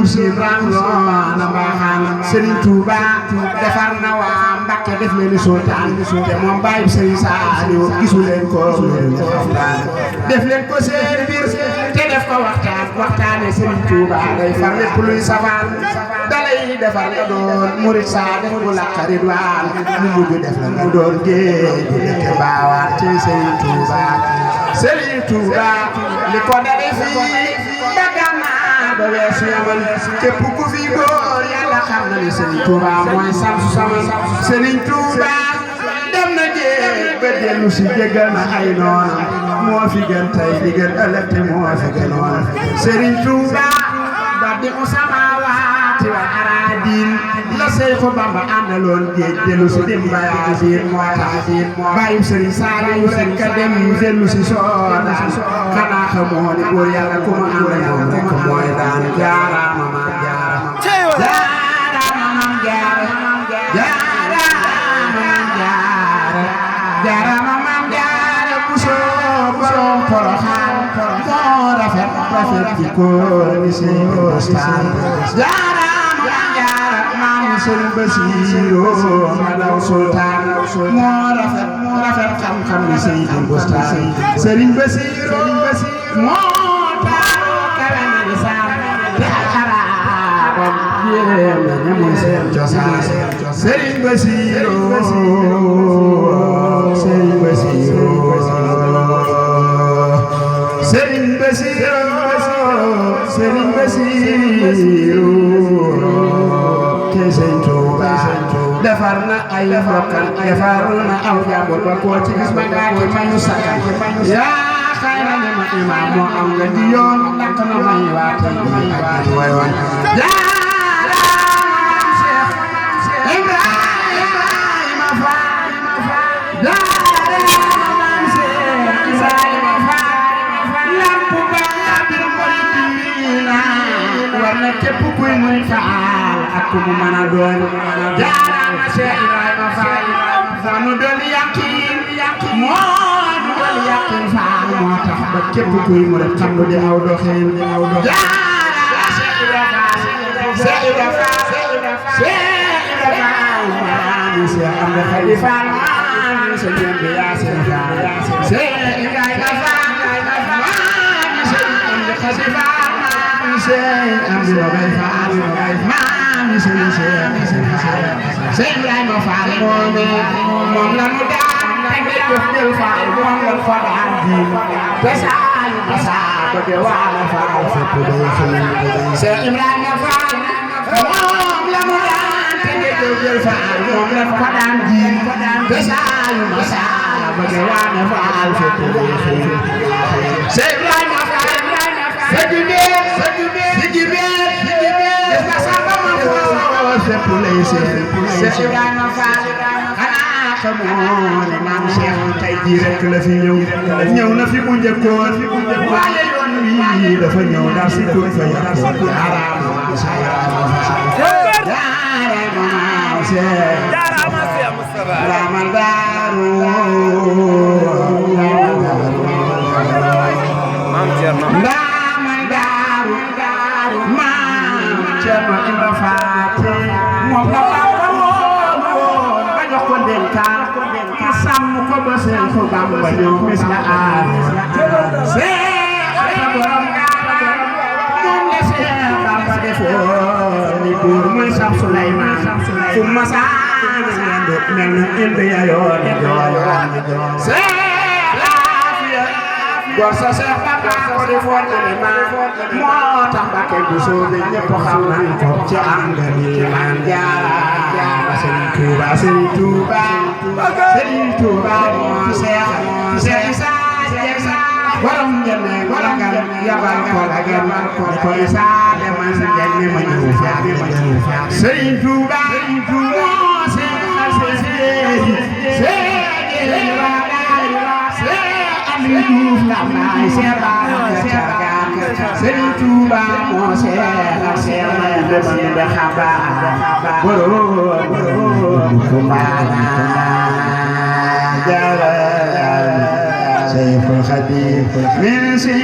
Buur Siin rangoon na mbaaxaan Serigne Touba defar na waa Mbàkke def leen sultaan te moom bàyyi Serigne Saliou gisu leen ko def leen ko seen biir te def ko waxtaane Serigne Touba day far lépp luy safaan dalay defar nga doon murid saa def bu làqa ridwaan mu mujj def la nga doon géej bu nekk baawaan ci Serigne Touba Serigne Touba li ko dale fii ba Gànnaar ba weesu Yaman képp ku fi góor Yàlla xam na ni Serigne Touba mooy samsu saman Serigne Touba dem na géej ba dellu si jéggal na ay noonam moo fi gën tey di gën ëllëg te moo fi gënoon Serigne Touba baddi usamawaati wal aradin la Seexu Bamba àndaloon géej dellu si dimbayaasiin moo tax bàyyi Serigne Saliou rek a dem dellu si soodaan xanaa xamoo ni buur Yàlla ku mu ànd moom rek mooy daan jaaraama maam jaara jaaraama maam jaara jaaraama maam jaara jaaraama maam jaara busoo borom Poroxaan moo rafet ci ko ni seen bustaan jaaraama maam jaara maam Serigne Bassirou Madaw Sultaan moo rafet xam-xam ni seen bustaan Serigne Bassirou moo taaru kawe na lisaan te xaraabam yéem na ñamuy seen cosaan Serigne Bassirou Serigne Bassirou Serigne Bassirou Serigne Bassirou ke Serigne Touba defar na ay mbokkam defar na aw jàmbur ba koo ci gis ba ngaa ci mañu sakkan yaa xay na ne ma imaam moo am nga di yoon lakk na may waate yi ak way way jaaraama Cheikh Ibrahima Fall jaaraama Cheikh Ibrahima Fall lampu baabil muridina war na képp kuy muy faal ak ku mu mën a doon jaaraama Cheikh Ibrahima Fall nu doon yaqin moo nu doon yaqin faal moo tax ba képp kuy mu rek xam lu di aw doxin jaaraama Cheikh Ibrahima Fall maami Cheikh Amdi Khady Fall maami Cheikh Amdi Yaasin Fall Cheikh Ibrahima Fall maami Cheikh Amdi Khady Fall maami Cheikh Amdi Nogay Fall maami Cheikh Ibrahima Fall moom la mu daan te nga jox jël Fall moom la fa daan di te saayu ba saa bëgg waala Fall fépp day xëy Cheikh Ibrahima Fall moom la mu daan te nga jox jël Fall moom la fa daan di te saayu ba saa bëgg waala Fall fépp day xëy Cheikh Ibrahima Fall sa jibee des na sa ba ma foo fépp lay seen Cheikh Ibrahima Fall xanaa xamoo ne maam Cheikh tey jii rek la fi ñëw na fi mu njëkkoon waaye yoon wi dafa ñëw daal si tur fa yàqoon jaaraama maam Cheikh jaaraama maam Cheikh jaaraama daaru maam Thierno Cerno Ibra Faati moom la Bamba woon ba jox ko dénkaan ka sàmm ko ba seen ko Bamba ñëw mis la aar Seex Anta borom gaara moom la Seex Bamba defoon ni buur muy sax Suleymaan fu masaan yendu mel na indi ya yoon gor sa Seex Bamba ko defoon Ilimaan moo tax Mbàkke bu soobe ñëpp xam nañ ko ci am nga ni man jaara Serigne Touba Serigne Touba moo Seex Isa borom njëne ragal yabal ko ragal ko Isa demal njëne ma ñëw Serigne Touba moo Seex Diouf Lambaye Cheikh Bara Cargaan Serigne Touba moo Cheikh ak Cheikh may demal de xabaar borom Kumbaana jara Cheikhul Khadim min si